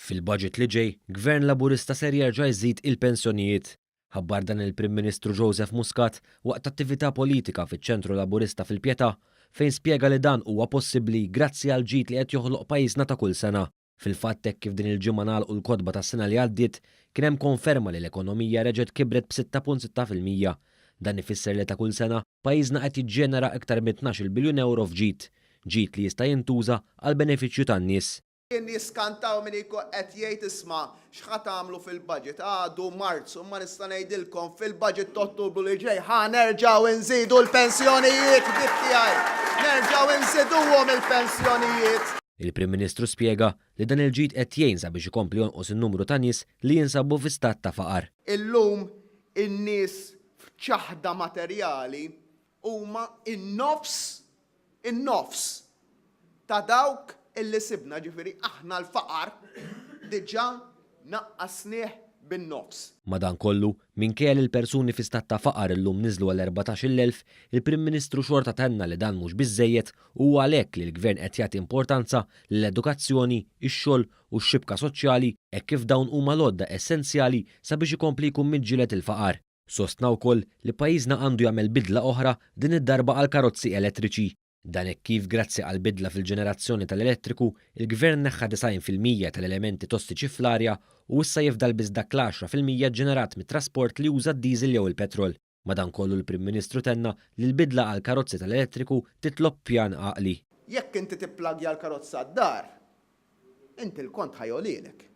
Fil-budget li ġej, Gvern Laburista ser jerġa' jżid il-pensjonijiet. Ħabbar dan il-Prim Ministru Joseph Muscat waqt attività politika fiċ-Ċentru Laburista fil-Pietà, fejn spjega li dan huwa possibbli grazzi għall-ġid li qed joħloq pajjiżna ta' kull sena. Fil-fatt hekk kif din il-ġimgħa ngħalqu l-kotba tas-sena li għaddiet, kien hemm konferma li l-ekonomija reġgħet kibret b'6.6%. Dan ifisser li ta' kull sena, pajjiżna qed jiġġenera iktar minn 12-il biljun ewro f'ġid. Ġid li jista' jintuża għall-benefiċċju tan-nies. Kien jiskantaw min jkun qed jgħid isma' x'ħa tagħmlu fil-budget, għadu Marzu imma nista' ngħidilkom fil-budget t'Ottubru li ġej ħa nerġgħu nżidu l-pensjonijiet ħbieb tiegħi, nerġgħu nżiduhom il-pensjonijiet. Il-Prim Ministru spjega li dan il-ġid qed jgħin sabiex ikompli jonqos in-numru ta' nies li jinsabu fi stat ta' faqar. Illum in-nies f'ċaħda materjali huma n-nofs in-nofs ta' dawk illi sibna, ġifieri aħna l-faqar diġà naqqasnieh bin-nofs. Madankollu, minkejja li l-persuni fi stat ta' faqar illum niżlu għal 14,000, il-Prim Ministru xorta tenna li dan mhux biżżejjed u huwa għalhekk li l-Gvern qed jagħti importanza lill-edukazzjoni, ix-xogħol u x-xibka soċjali hekk kif dawn huma l-għodda essenzjali sabiex ikompli jkun miġġieled il-faqar. Sostna wkoll li pajjiżna għandu jagħmel bidla oħra din id-darba għall-karozzi elettriċi. Dan hekk kif grazzi għall-bidla fil-ġenerazzjoni tal-elettriku, il-Gvern neħħa 90% tal-elementi tossiċi fl-arja u issa jifdal biss dak l-10% ġġenerat mit-trasport li juża d-diesel jew il-petrol. Madankollu l-Prim Ministru tenna li l-bidla għall-karozzi tal-elettriku titlob pjan għaqli. Jekk inti tipplagja l-karozza d-dar, inti l-kont ħa jogħlielek.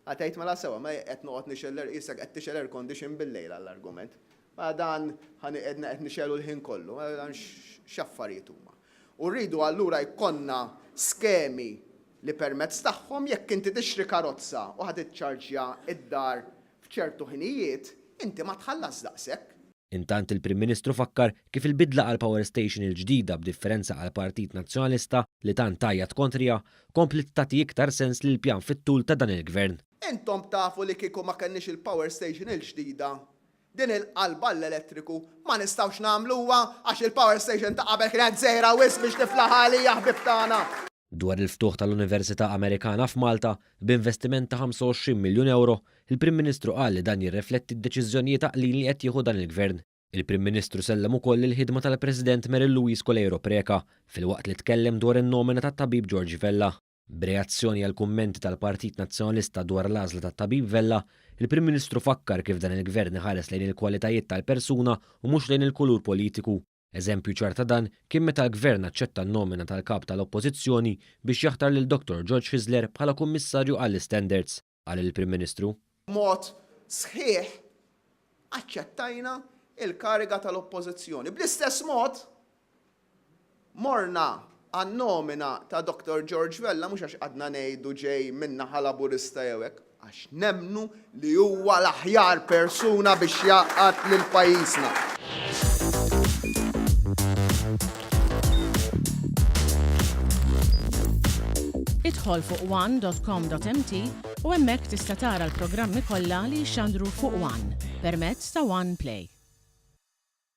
Ħa tgħid mela sewwa, mela qed noqgħod nixgħel qisek qed tixgħel air condition bil-lejl għall-argument. Mela dan ħa qedna qed nixgħelu l-ħin kollu, mela dan x'affarijiet huma. U rridu allura jkollna skemi li permezz tagħhom jekk inti tixtri karozza u ħa tiċċarġja d-dar f'ċertu ħinijiet, inti ma tħallasx daqshekk. Intant il-Prim Ministru fakkar kif il-bidla għall-power station il-ġdida b'differenza għall-Partit Nazzjonalista li tant għajjat kontriha, kompliet tagħti iktar sens lill-pjan fit-tul ta' dan il-Gvern. Intom tafu li kieku ma kellniex il-power station il-ġdida, din il-qalba għall-elettriku ma nistgħux nagħmluha għax il-power station ta' qabel kienet żgħira wisq biex tiflaħ għalija ħbieb tagħna. Dwar il-ftuħ tal-Università Amerikana f'Malta, b'investiment ta' 25 miljun ewro, il-Prim Ministru qal li dan jirrefletti d-deċiżjonijiet għaqlin li qed jieħu dan il-Gvern. Il-Prim Ministru sellem ukoll il-ħidma tal-President Mary Louise Coleiro Preca, filwaqt li tkellem dwar in-nomina tat-Tabib George Vella. B'reazzjoni għall-kummenti tal-Partit Nazzjonalista dwar l-għażla tat-Tabib Vella, il-Prim Ministru fakkar kif dan il-Gvern iħares lejn il-kwalitajiet tal-persuna u mhux lejn il-kulur politiku. Eżempju ċar ta' dan kien meta l-Gvern aċċetta n-nomina tal-Kap tal-Oppożizzjoni biex jaħtar lil Dottor George Hyzler bħala Kummissarju għall-Istandards, qal il-Prim Ministru. B'mod sħiħ aċċettajna l-kariga tal-Oppożizzjoni. Bl-istess mod, morna għan-nomina ta' Dottor George Vella mhux għax qgħadna ngħidu ġej min-naħa Laburista jew hekk, Għax nemmnu li huwa l-aħjar persuna biex jgħaqqad lil pajjiżna. Idħol fuq one.com.mt u hemmhekk tista' tara l-programmi kollha li jixxandru fuq One permezz ta' One Play.